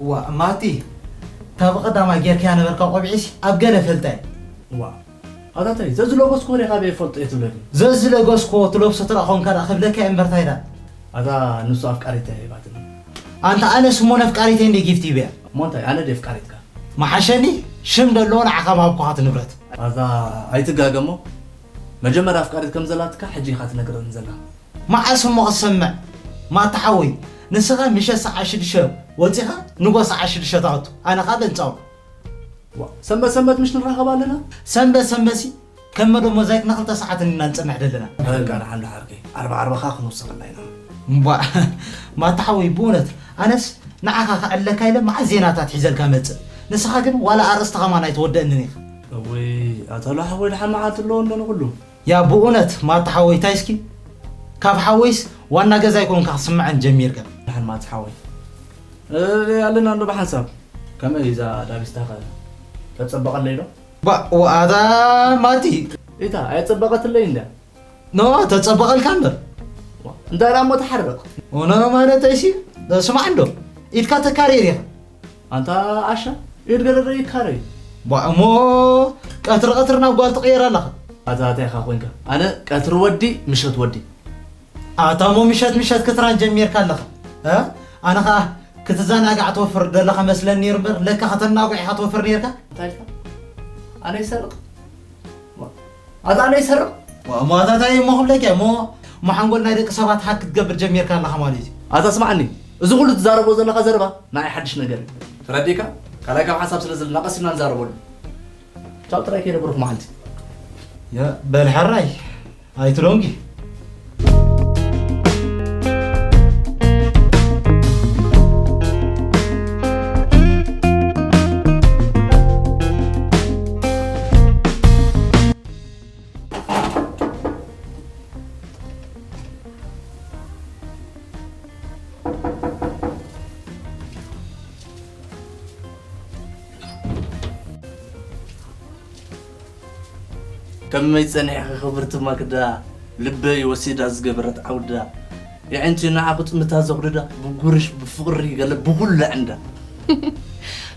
ዋ ማቲ፣ ካብ ቀዳማይ ጌርካያ ነበርካ ቆቢዕሲ ኣብ ገለ ፈልጣ እየ። ዋ ኣታታይ፣ ዘዝለጎስኮ ዲኻ በይ ፈልጦ እየ ትብለኒ? ዘዝለጎስኮ ትለብሶ ትረኣ ኾንካ ደኣ ክብለካ እየ እምበር ታይ ደኣ? ኣታ ንሱ ኣፍቃሪት እያ ሂባትኒ። ኣንታ ኣነስ እሞ ነፍቃሪተይ እንደ ጊፍት ይበያ። እሞ እንታይ ኣነ ድየ ኣፍቃሪትካ? መሓሸኒ ሽም ደለዎ ንዓኻ ምሃብኩኻት ንብረት። ኣታ ኣይትጋገ እሞ መጀመርያ ኣፍቃሪት ከም ዘላትካ ሕጂ ኢኻ ትነግረኒ ዘላ። መዓስ እሞ ክሰምዕ ማታ ሓወይ? ንስኻ ምሸት ሰዓት ሽዱሽተ ወጺኻ ንጎ ሰዓት ሽዱሽተ ትኣቱ፣ ኣነ ኸኣ በንጻሩ። ዋ፣ ሰንበት ሰንበት ምሽ ንራኸብ ኣለና? ሰንበት ሰንበትሲ ከም መደብ ሞዛይክ ንኽልተ ሰዓት ኢና ንጸንሕ ዘለና። በቃ ደሓን ደሓርከይ፣ ዓርቢ ዓርቢ ኸኣ ክንውስኸላ ኢና። እምቧእ ማታ ሓወይ፣ ብእውነት ኣነስ ንዓኻ ከዕልለካ ኢለ መዓት ዜናታት ሒዘልካ መጽእ። ንስኻ ግን ዋላ ኣርእስቲ ኸማን ኣይትወደእንን ኢኻ። እውይ፣ ኣታ ሎ ሓወይ፣ ደሓን መዓልቲ ኣለዎ እንዶ ንኹሉ። ያ ብእውነት ማታ ሓወይ፣ ታይ እስኪ ካብ ሓወይስ ዋና ገዛይ ኮንካ ክስምዐን ጀሚርካ። ደሓን ማታ ሓወይ። እ፣ ኣለና እንዶ ብሓንሳብ። ከመይ እዛ ዳቢስታ ኸ ተጸበቐለይ ዶ? ባ፣ ዋኣታ ማቲ። ኢታ ኣየጸበቐትለይ እንዳ? ኖ፣ ተጸበቐልካ እምበር። ዋ፣ እንታይ ደኣ እሞ ተሓርቕ? ኖ፣ ማለት ኣይሲ፣ ስማዕ እንዶ፣ ኢድካ ተካርየ ዲኻ? ኣንታ ዓሻ፣ ኢድ ገረረ ይካረይ። ቧ፣ እሞ ቀትሪ ቀትሪ ናብ ጓል ትቕየር ኣለኻ? ኣታ እንታይ ኢኻ ኮንካ? ኣነ ቀትሪ ወዲ፣ ምሸት ወዲ። ኣታ እሞ ምሸት ምሸት ክትራን ጀሚርካ ኣለኻ፣ እ? ኣነ ኸኣ ክትዘናጋዕ ትወፍር ዘለኻ መስለኒ ነይሩ እምበር፣ ለካ ከተናጉዕ ኢኻ ትወፍር ነይርካ። እንታይ ኢልካ? ኣነ ይሰርቕ? ኣታ ኣነ ይሰርቕ? ዋ፣ እሞ ኣታ እንታይ እሞ ክብለካ እሞ፣ እሞ ሓንጎል ናይ ደቂ ሰባት ሃክ ክትገብር ጀሚርካ ኣለኻ ማለት እዩ። ኣታ ስምዓኒ፣ እዚ ኩሉ ትዛረቦ ዘለኻ ዘረባ ንዓይ ሓድሽ ነገር እዩ። ተረዲእካ? ካልኣይ ካብ ሓንሳብ ስለ ዘለና ቀስ ኢልና ንዛረበሉ። ቻው ጥራይ ከይደ ብሩኽ መዓልቲ። ያ፣ በል ሕራይ። ኣይትደንጉ። ከመይ ጸኒሕኺ ክብርቲ ማክዳ፣ ልበይ ወሲዳ ዝገበረት ዓውዳ፣ የዕንቲ ንዓኹ ጥምታ ዘቑድዳ፣ ብጉርሽ ብፍቕሪ ገለ ብኹሉ ዕንዳ።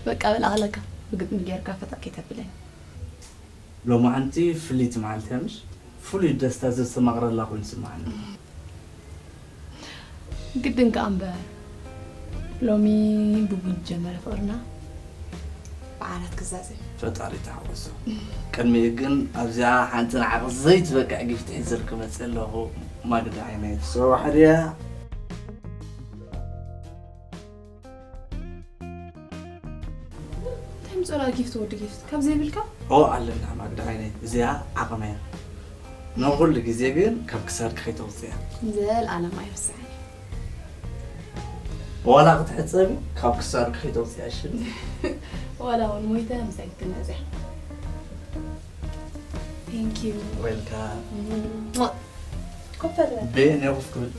በቃ በል ኣኽለካ፣ ብግጥሚ ጌርካ ፈታ ከይተብለኒ። ሎማዓንቲ ፍልይቲ መዓልቲ እያ ምሽ? ፍሉይ ደስታ ዘስተማቕረላ ኮይኑ ይስምዓኒ። ግድን ከኣ እምበር፣ ሎሚ ብቡን ዝጀመረ ፍቕርና ብዓራት ክዛዘም። ፈጣሪ ተሓወሶ። ቅድሚኡ ግን ኣብዚኣ ሓንቲ ንዓኺ ዘይትበቅዕ ጊፍቲ ሒዘልኪ መፅእ ኣለኹ ማግዳ ዓይነይ። ሰዋሕ ድያ? እንታይ ምጾላ ጊፍት ወዲ ጊፍት ካብ ዘይብልካ? ኦ ኣለና ማግዳ ዓይነይ፣ እዚኣ ዓቕመይ እያ። ንኹሉ ግዜ ግን ካብ ክሳድኪ ከይተውፅእያ። ንዘለኣለም ኣይርስዓን። ዋላ ክትሕፀቢ ካብ ክሳድኪ ከይተውፅእያ እሺ። ዋላ እውን ሞይተ ምሳይ ክትነፅያ። Thank you። Welcome። ሟ። ኮፍ በል። ቤን ያው ክብል።